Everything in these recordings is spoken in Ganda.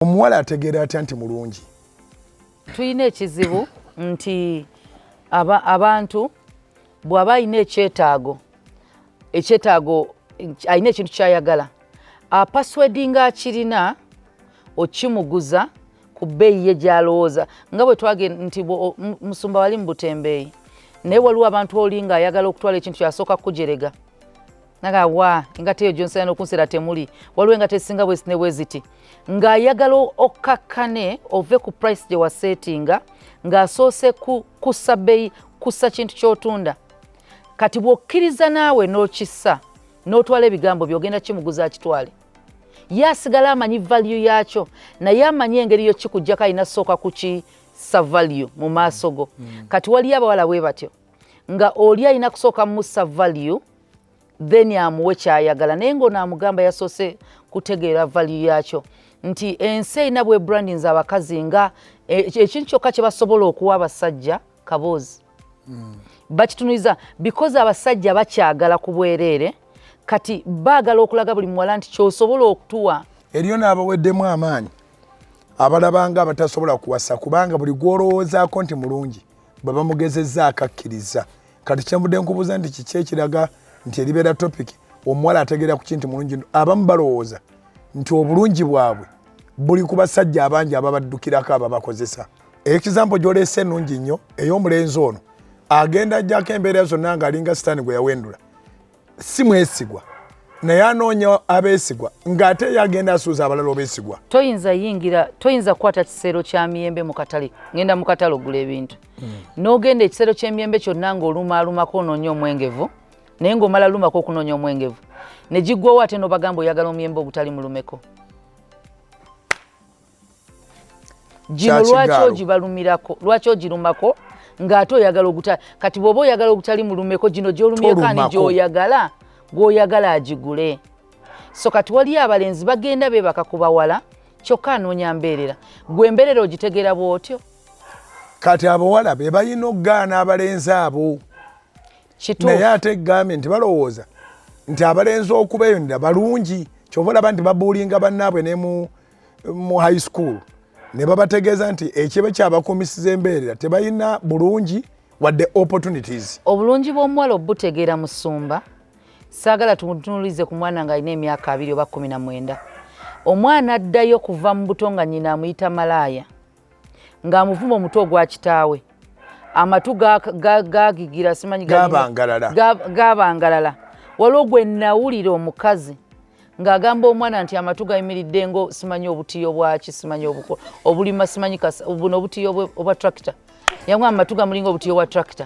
Omuwala ategeera atya nti mulungi? Tulina ekizibu nti abantu bw'aba alina ekyetaago alina ekintu ky'ayagala, apaswedinga akirina okimuguza ku bbeeyi ye gy'alowooza. Nga bwe twagenda nti musumba wali mu butembeeyi, naye waliwo abantu oli ng'ayagala okutwala ekintu kyasooka kukujerega naga wa engato eyo gyonsera n'okunsera temuli, waliwo engato esinga bwezi ne bweziti, ng'ayagala okkakkane ove ku price gye waseetinga, ng'asoose kussa bbeeyi, kussa kintu ky'otunda. Kati bw'okkiriza naawe n'okissa n'otwala ebigambo by'ogenda kimuguza akitwale, ye asigala amanyi value yaakyo, naye amanyi engeri yo kikuggyako alina sooka kukissa value mu maaso go. Kati waliyo abawala bwe batyo nga oli alina kusooka mussa value, then amuwe kyayagala, naye ng'ono amugamba yasoose kutegeera value yaakyo. Nti ensi erina bwe brandings abakazi nga ekintu kyokka kye basobola okuwa abasajja kaboozi. Bakitunuliza because abasajja bakyagala ku bwereere. Kati baagala okulaga buli muwala nti ky'osobola okutuwa. Eriyo n'abaweddemu amaanyi abalabanga abatasobola kuwasa, kubanga buli gw'olowoozaako nti mulungi bwe bamugezezza akakkiriza. Kati kyenvudde nkubuuza nti kiki ekiraga nti eribeera topic omuwala ategeera ku kinti mulungi? Abamu balowooza nti obulungi bwabwe buli ku basajja abangi ababaddukirako ababakozesa. Example gy'oleese ennungi nnyo ey'omulenzi ono agenda ajjako embeera zonna ng'alinga sitaani gwe yawendula, si mwesigwa, naye anoonya abeesigwa ng'ate ye agenda asuuza abalala obeesigwa. Toyinza yingira, toyinza kukwata kiseero kya miyembe mu katale, ngenda mu katale ogula ebintu, n'ogenda ekiseero ky'emiyembe kyonna ng'olumaalumako onoonya omwengevu, naye ng'omala lumako okunoonya omwengevu ne giggwawo, ate n'obagamba oyagala omuyembe ogutali mulumeko. Gino lwaki ogibalumirako? Lwaki ogirumako ng'ate oyagala ogutali? Kati bw'oba oyagala ogutali mulumeko, gino gy'olumyeko ani gy'oyagala gw'oyagala agigule? So kati waliyo abalenzi bagenda beebaka ku bawala, kyokka anoonya mbeerera. Gwe embeerera ogitegeera bw'otyo? Kati abawala be balina okugaana abalenzi abo. Naye ate egambye nti balowooza nti abalenzi okubeeyonera balungi, kyova olaba nti babuulinga bannaabwe ne mu high school ne babategeeza nti ekibe kyabakuumisiza embeerera tebalina bulungi wadde opportunities. Obulungi bw'omuwala obutegeera, musumba, saagala tumutunulize ku mwana ng'alina emyaka 20 oba 19. Omwana addayo kuva mu buto nga nnyina amuyita malaaya, ng'amuvuma omutwe ogwa kitaawe, amatu gagigira simanyi gabangalala. Waliwo gwe nawulira omukazi ng'agamba omwana nti amatu gayimiridde ngo simanyi obutiyo bwaki, simanyi obulima, simanyi buno obutiyo obwa tractor. Yamugamba amatu gamulinga obutiyo bwa tractor.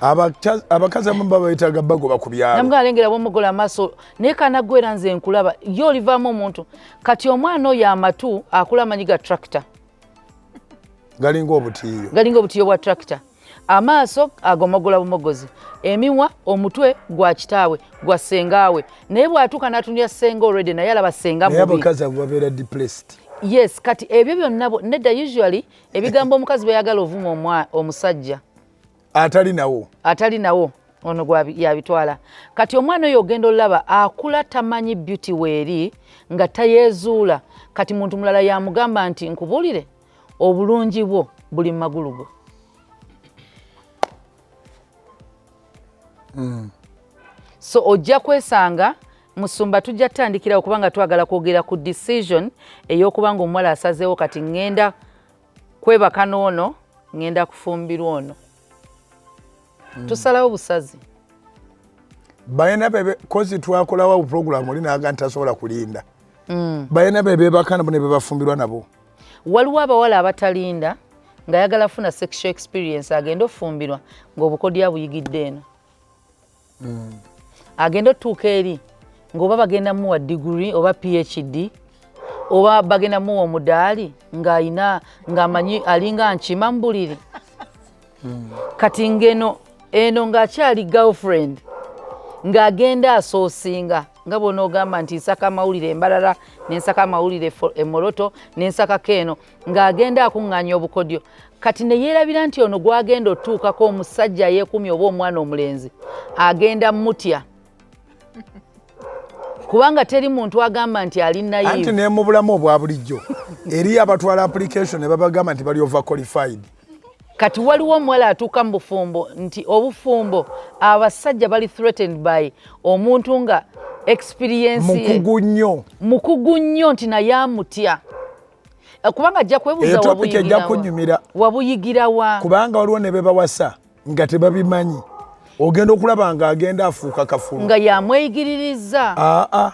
Abakazi abamu babayitaga bagoba ku byalo. Namugamba alengera bwomugola amaaso naye kanagwera nze nkulaba ye olivaamu omuntu. Kati omwana oyo amatu akula amanyi ga tractor, galinga obutiyo, galinga obutiyo bwa tractor. Amaaso agomogola bumogozi, emimwa, omutwe gwa kitaawe, gwa ssengaawe. Naye bw'atuuka n'atunira ssenga already naye alaba ssenga mubi. Abakazi abo babeera depressed. Yes, kati ebyo byonna nedda. Usually ebigambo omukazi bweyagala ovuma omusajja atali nawo, atali nawo ono yabitwala. Kati omwana oyo ogenda olaba akula tamanyi beauty weeri, nga tayeezuula. Kati muntu mulala yamugamba nti nkubuulire, obulungi bwo buli mu magulu go. So ojja kwesanga, musumba, tujja tutandikirawo kubanga twagala kwogera ku decision ey'okuba nga omuwala asazeewo kati ŋŋenda kwebaka n'ono, ŋŋenda kufumbirwa ono. Tusalawo busazi. Balina bebe kozi twakolawo program oli naga nti tasobola kulinda. Balina bebebaka nabo ne bebafumbirwa nabo. Waliwo abawala abatalinda, ng'ayagala funa sexual experience, agenda ofumbirwa ng'obukodyo abuyigidde eno. Agenda otuuka eri ng'oba bagenda muwa degree oba PhD oba bagenda muwa omudaali, ng'ayina ng'amanyi alinga nkima mu buliri. Kati ngeno eno ng'akyali girlfriend ng'agenda asoosinga, nga bw'onoogamba nti nsaka amawulire embalala, nensaka amawulire emoroto, nensakako eno, ng'agenda akuŋŋaanya obukodyo. Kati ne yeerabira nti ono gw'agenda otuukako omusajja yeekumye oba omwana omulenzi agenda mutya. Kubanga teri muntu agamba nti ali Anti naive. Ne mu bulamu obwa bulijjo eri abatwala application ne babagamba nti bali over qualified. Kati waliwo omuwala atuuka mu bufumbo nti obufumbo abasajja bali threatened by omuntu nga experience ye Mukugu nnyo. Mukugu nnyo nti naye amutya. Kubanga ajja kwebuuza Eyo topic ejja wabuyigira wa? kunyumira. Wabuyigira wa? Kubanga waliwo ne bebawasa nga tebabimanyi, ogenda okulaba nga agenda afuuka kafulu. Nga yamweyigiririza. Aa,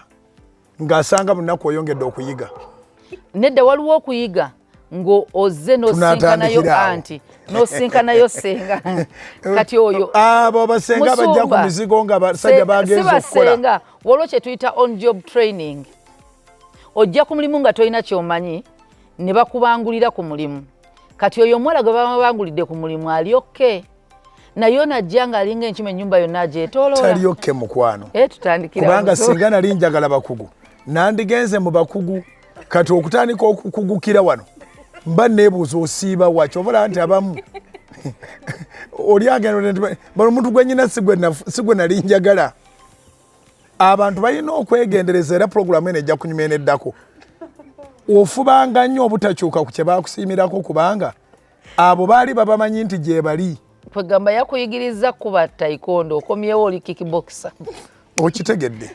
ng'asanga bunaku oyongedde okuyiga. Nedda, waliwo okuyiga ng'ozze n'osinkanayo Tunaatandikira awo. Anti n'osinkanayo senga, kati oyo Abo basenga bajja ku Musumba, mizigo nga basajja bagenze si okukola. Basenga, waliwo kye tuyita on job training. Ojja ku mulimu nga tolina kyomanyi ne bakubangulira ku mulimu. Kati oyo omuwala gwe babangulidde ku mulimu ali okay, naye ono ajja ng'alinga enkima, ennyumba yonna agyetooloola. Tali okay, mukwano. Eh, tutandikira Kubanga awo. Singa nali njagala bakugu, nandigenze mu bakugu. Kati okutandika okukugukira wano, mba neebuuza osiiba wa? Kyova nti abamu oli agenda nti bano omuntu gwe nyina si gwe nali njagala. Abantu balina okwegendereza, era pulogulamu eno ejja kunyuma eneddako. Ofubanga nnyo obutakyuka ku kye bakusiimirako, kubanga abo baali babamanyi nti gye bali. Kwegamba yakuyigiriza kuba taekwondo, okomyewo oli kickboxer. Okitegedde?